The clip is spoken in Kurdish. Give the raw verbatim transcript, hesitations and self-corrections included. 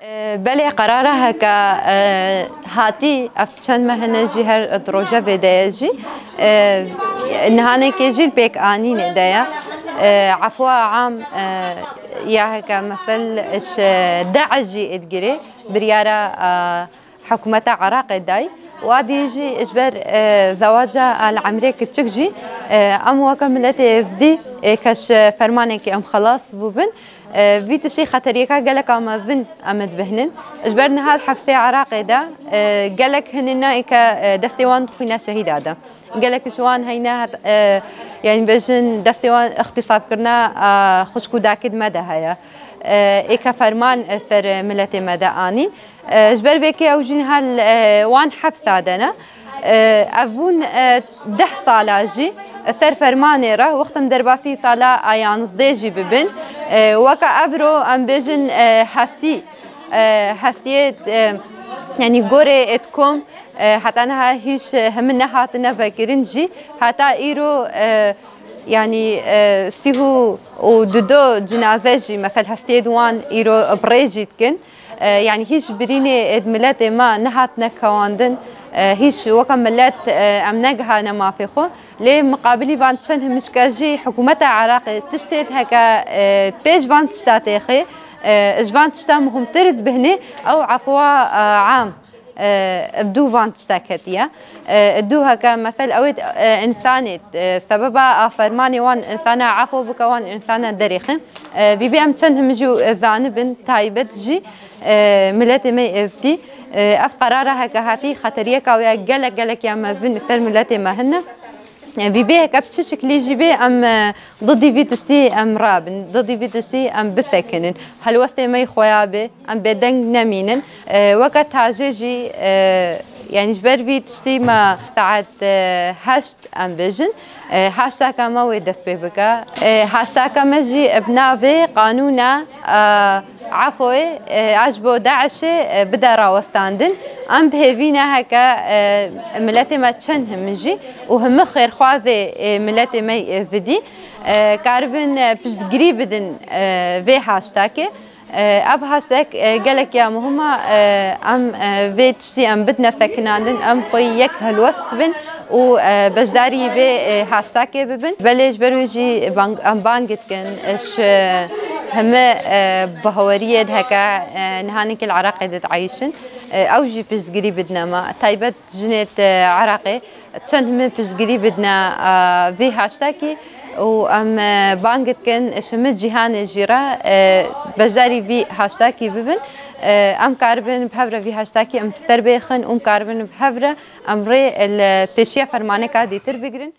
E, belê, qerara heke, e, hatî, ev çend meh hene jî, her di rojevê de ye jî. E, nihanekê jî li pêk anînê de ye. E, efwa am, e, ya heke mesel ji DAIŞ jî êdgirê biryara, e, hikûmeta Iraqê dayî. Wadî jî ji ber, e, zewaca a li emrê kiçik jî, e, em weke miletê êzdî, e, ke ji fermanekê em xelas bûbin, e, vî tiştî xeteriyeka geleka mezin em ê dibihnin. Ji ber niha li hepsê Iraqê de, e, gelek hene ne ê ke, e, destê wan dixwîne şehîda de. Gelek ji wan heyne het-, e, yanî bêjin destê wan îxtîsabkirina, e, xwişk û dakê di me de heye. E, ê ke ferman ser miletê me de anîn. E, ji ber vê ke ew jî niha li, e, wan hepsa de ne. E, ev bûn, e, deh sala jî ser fermanê re, wextem derbasî sala a yanzdê jî bibin. E, weke evro em bêjin, e, hestî, e, hestiyê, e, yanî gorê êtkom, e, heta niha hîç, e, hemî nehatine vekirin jî. Heta îro, e, yanî, e, sîh û dudo cinaze jî, mesel hestiyê di wan îro bi rê jî dikin. E, yanî hîç birînê êd miletê me nehatine kewandin, e, hîç weke milet, e, em negihane mafê xwe. Lê miqabilî van çend himîşke jî hikûmeta Iraqê tiştê heke, e, pêş van tişta têxê, e, ji van tişta muhimtir dibihne ew efwa, e, am, e, bi dû van tişta ketiye. E, dû heke mesel ew ê, e, însanê, e, sebeba a fermanê wan însana efo bike, wan însana derêxin. E, bîbê em çend himijî û, e, zanibin, taybet jî, e, miletê me êzdî, e, ev qerara heke hatî xeteriyeka wê ya gelek gelek ya mezin li ser miletê me hene. E, bîbê heke bi çi şiklî jî bê em, e, didî vî tiştî em rabin, didî vî tiştî em bisekinin. Helwestê me yê xweya bê, em bêdeng nemînin. E, weke tajê jî, e, yanî ji ber vî tiştî me saet, e, heşt em bêjin, e, haştaka me wê dest pê bike. E, haştaka me jî bi navê qanûna, e, efoyê, e, a ji bo DAIŞê, e, bide rawestandin. Em bi hêvî ne heke, e, miletê me çend himijî û himi xêrxwazê, e, miletê me, e, zidî, e, karibin, e, piştgirî bidin, e, vê haştakê. E, ev hastek, e, gelek ya muhim e, em, e, vê tiştî em bidine sekinandin, em xwe yek helwest bin û, e, beşdarî vê, e, hastakê bibin. Belê ji ber wê jî bang, em bang dikin, e, ji heme, e, baweriyê heke, e, nihanekî li Iraqê de diayîşin, e, ew jî piştgirî bidine me. Taybet jinê Iraqê çend himî piştgirî bidine, e, vî hashtagî û em, e, bang dikin ji hemî cîhanê jî re, e, beşdarî vî hashtagî bibin. E, em karibin bi hev re vî hashtagî em bi ser bêxin û em karibin bi hev re em rê li pêşiya fermaneka dîtir bigrin.